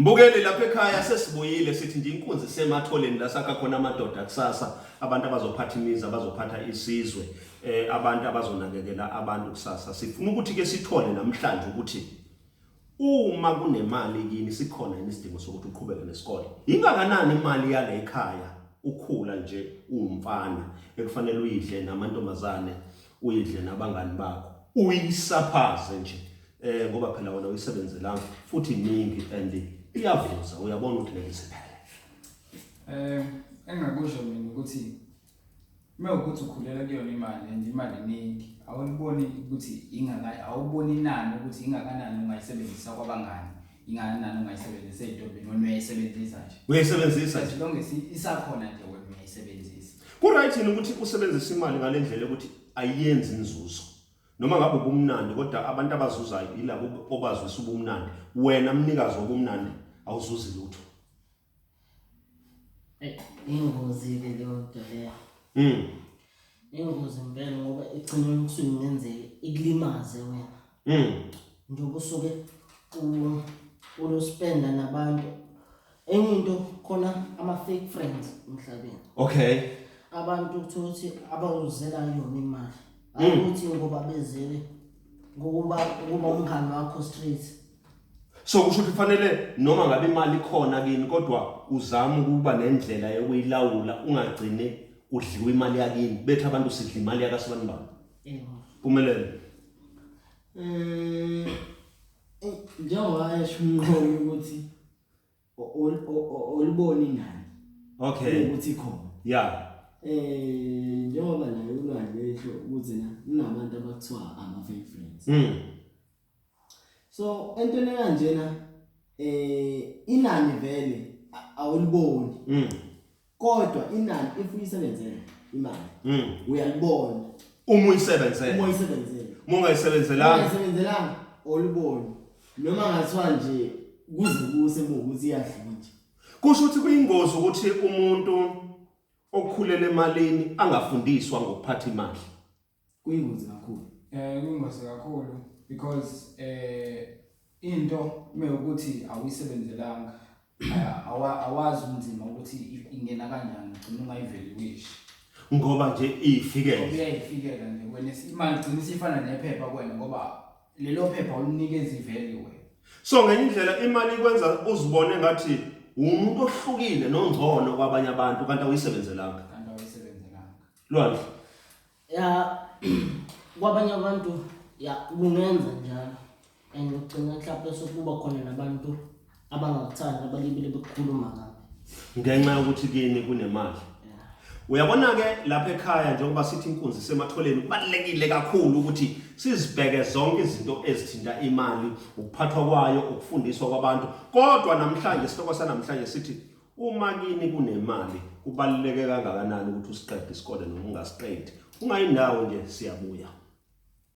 Mbukeli lapha ekhaya, sesibuyile. Sithi nje inkunzi sematholeni, la sakha khona amadoda kusasa, abantu abazophatha imizi, abazophatha isizwe, abantu abazonakekela abantu kusasa. Sifuna ukuthi ke sithole namhlanje ukuthi uma kunemali kini, sikhona yini isidingo sokuthi uqhubeke nesikole? Ingakanani imali yale ekhaya ukhula nje uwumfana ekufanele uyidle namantombazane, uyidle nabangani bakho, uyisaphaze nje, ngoba phela wena uyisebenzelanga futhi iningi and iyavuza, uyabona ukuthi ngeke isiphele? Engakusho mina ukuthi uma ukuthi ukhulela kuyona imali and imali iningi, awuliboni ukuthi ingaka, awuboni inani ukuthi ingakanani ungayisebenzisa kwabangani, ingakanani ungayisebenzisa ey'ntombini. Wena uyayisebenzisa nje. Uyayisebenzisa nje. As long as isakhona nje, wena uyayisebenzisa. Ku-right yini ukuthi usebenzise imali ngale ndlela yokuthi ayenzi inzuzo, noma ngabe ubumnandi, kodwa abantu abazuzayo yilabo obazwisa ubumnandi, wena mnikazi wobumnandi awuzuzi lutho? Ingozi-ke leyo nto leyo. Ingozi impela, ngoba egcineni kusuke kungenzeka ikulimaze wena. Njengoba usuke ulo-spenda nabantu. Enye into khona, ama-fake friends emhlabeni. Abantu kuthiwa ukuthi abawuzela yona imali. Hayi ukuthi ngoba bezele ngokuba ukuba umngani wakho straight. So kusho ukuthi kufanele noma ngabe imali ikhona kini, kodwa uzame ukuba nendlela yokuyilawula, ungagcine udliwa imali yakini, bethi abantu sidla imali yakasibani bani. Yebo. Mpumelelo. Njengoba esho uMnqobi ukuthi oliboni inani ukuthi ikhona. Njengoba naye uLwandle esho ukuthi na kunabantu abakuthiwa ama fake friends. So entweni kanjena inani vele awuliboni. Kodwa inani if uyisebenzele imali uyalibona. Uma uyisebenzele. Uma uyisebenzele. Uma ungayisebenzelanga. Ungayisebenzelanga oluboni. Noma ngathiwa nje kuze kuse ukuthi iyadliwa nje. Kusho ukuthi kuyingozi ukuthi umuntu okhulela emalini angafundiswa ngokuphatha imali. Kuyingozi kakhulu. Kuyingozi kakhulu because into mewukuthi awuyisebenzelanga, awazi unzima ukuthi ingena kanjani, ugcina ungayi-value. Ngoba nje ifikele. Ngoba iyayifikela nje wena, imali igcina isifana nephepha kuwena, ngoba lelo phepha ulinikeza i-value wena. So ngenye indlela imali ikwenza uzibone ngathi umuntu ohlukile nongcono kwabanye abantu, kanti awuyisebenzelanga. Kanti awuyisebenzelanga. Lwandle. Ya, kwabanye abantu ya kungenza njalo and ugcina mhlawumbe sekuba khona nabantu abangakuthandi, abalibele bekukhuluma kabi. Ngenxa yokuthi kini kunemali. Uyabona ke lapha ekhaya, njengoba sithi inkunzi sematholeni, kubalulekile kakhulu ukuthi sizibheke zonke izinto ezithinta imali, ukuphathwa kwayo, ukufundiswa kwabantu. Kodwa namhlanje isihloko sanamhlanje sithi uma kini kunemali, kubaluleke kangakanani ukuthi usiqede isikole noma ungasiqedi? Ungayindawo nje, siyabuya.